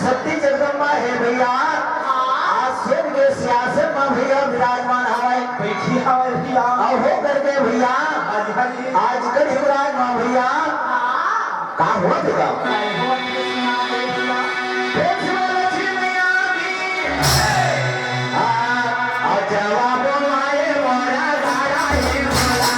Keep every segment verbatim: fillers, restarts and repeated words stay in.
शक्ति जगदम्बा हे भैया, आज स्वर्ग के सिंहासन म भैया विराजमान हवय। बइठी हवय भैया। अउ हो करके भैया, हाँ जी, हाँ जी। आज कलयुग राज म भैया, का होत हे गा? का होत हे सुना दे भैया। प्रेम से बोलो लक्ष्मी मैया की। आ, आ जवाब माए मोरा गाड़ा हे मोरा।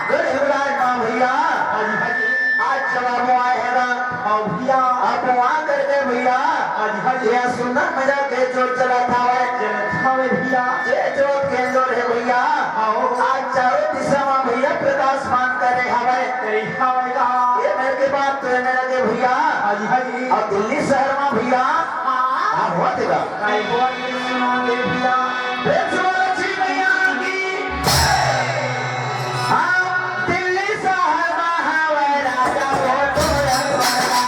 गढ़ हिंगराज माँ भैया, हाँ जी, हाँ जी। आज चला मोआ है ना। हाँ भैया। अब मोआ करके भैया, हाँ जी, हाँ जी। ये सुंदर मजा के जोर चलत हवय। चलत हवय भैया। ये जोर के जोर हे भैया। हाँ। आज चारों दिशा म भैया प्रकाशमान करे हवय। करे हवय का। ये मेर के बात तो ये मेर के भैया। हाँ जी, हाँ जी। अउ दिल्ली शहर म भैया, हाँ। का होत हे गा? का होत हे सुना दे भैया। प्रेम से बोलो लक्ष्मी मैया की। हाँ, दिल्ली शहर म हवय राजा वो तो रंगवाला।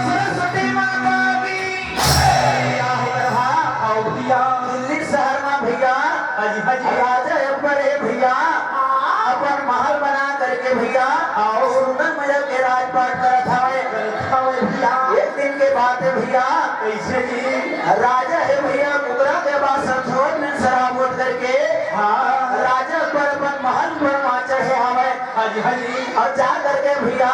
सरस्वती माता की। भैया हो रहा, आओ भैया। दिल्ली शहर में भैया, हाँ जी, हाँ जी। राजा अकबर हे भैया, अपन महल बना करके भैया, आओ। सुंदर मजा के राजपाट करत हवे। करत हवे भैया। एक दिन के बात हे भैया, कैसे जी? राजा हे भैया, मुगरा के बाद संतोष में शराब होत करके, हाँ। राजा अकबर अपन महल पर मा चढ़े हवे। हाँ जी, हाँ जी। अउ जा करके भैया,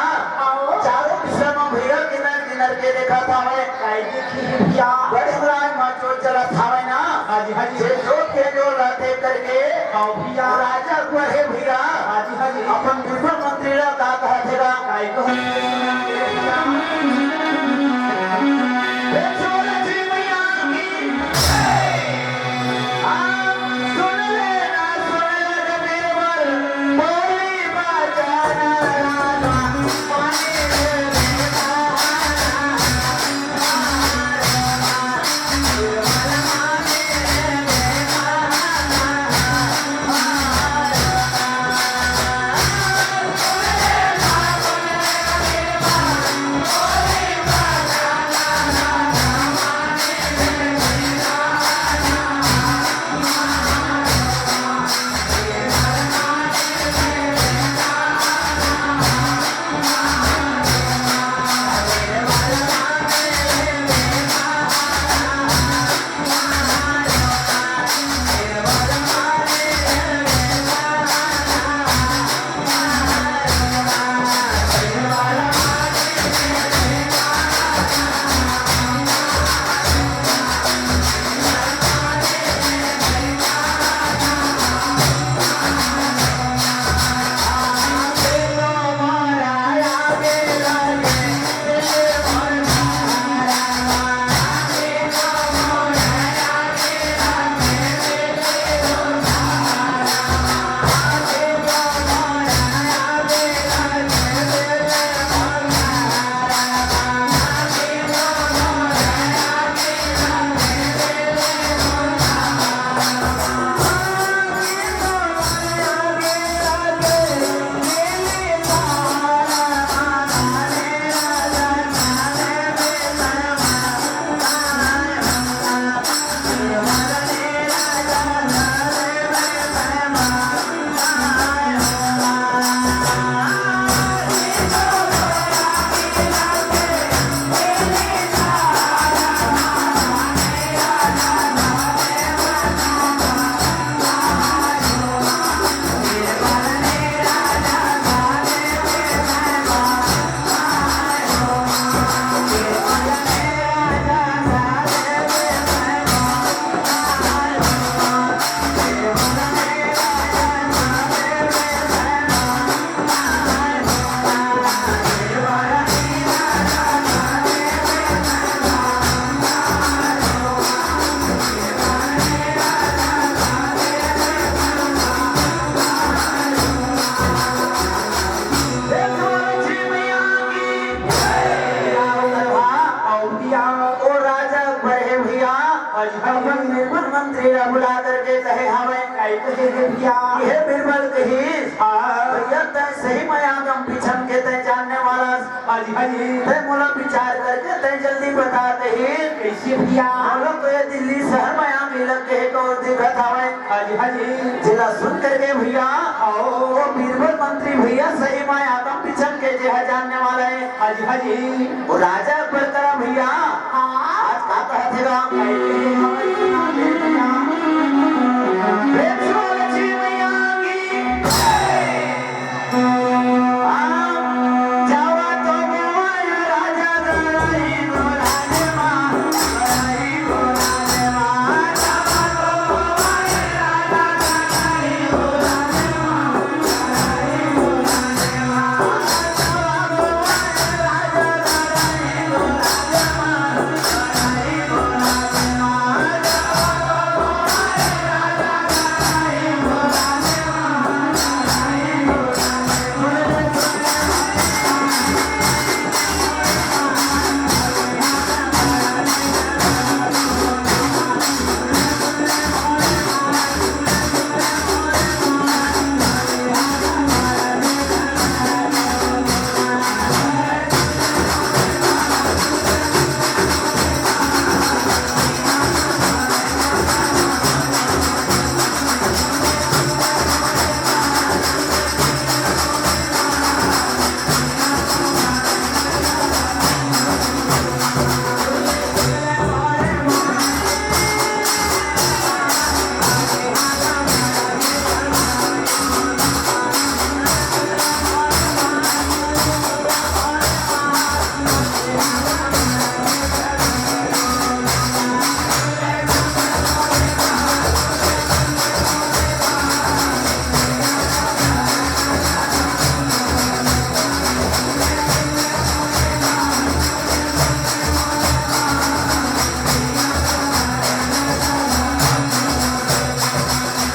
आओ। चारों दिशा में भैया किन्नर किन्नर के देखत हवे। काहे देखी भैया? गढ़ हिंगराज माँ जोत जलत हवे ना। हाँ जी, हाँ जी। जे जोत के जोर रहते करके, आओ भैया। राजा अकबर हे भैया। हाँ जी, हाँ जी। अपन बुढ़बा मंत्री ला का कहत हे गा? काहे कहत हे भैया? तेला बुला करके कहे हवय, "काय कहे हे भैया?" हे बीरबल कहिस, "हाँ। भैया, तैं सही म आगम पीछम के तैं जानने वाला हस। हाँ जी, हाँ जी। तैं मोला विचार करके तैं जल्दी बता," कहिस। कइसे भैया? "मोला तो ये दिल्ली शहर म आगी लग गे हे कस दिखत हवय।" हाँ जी, हाँ जी। जेला सुन करके भैया, आओ। वो बीरबल मंत्री भैया सही म आगम पीछम के जे ह जानने वाला हे। हाँ जी, हाँ जी। वो राज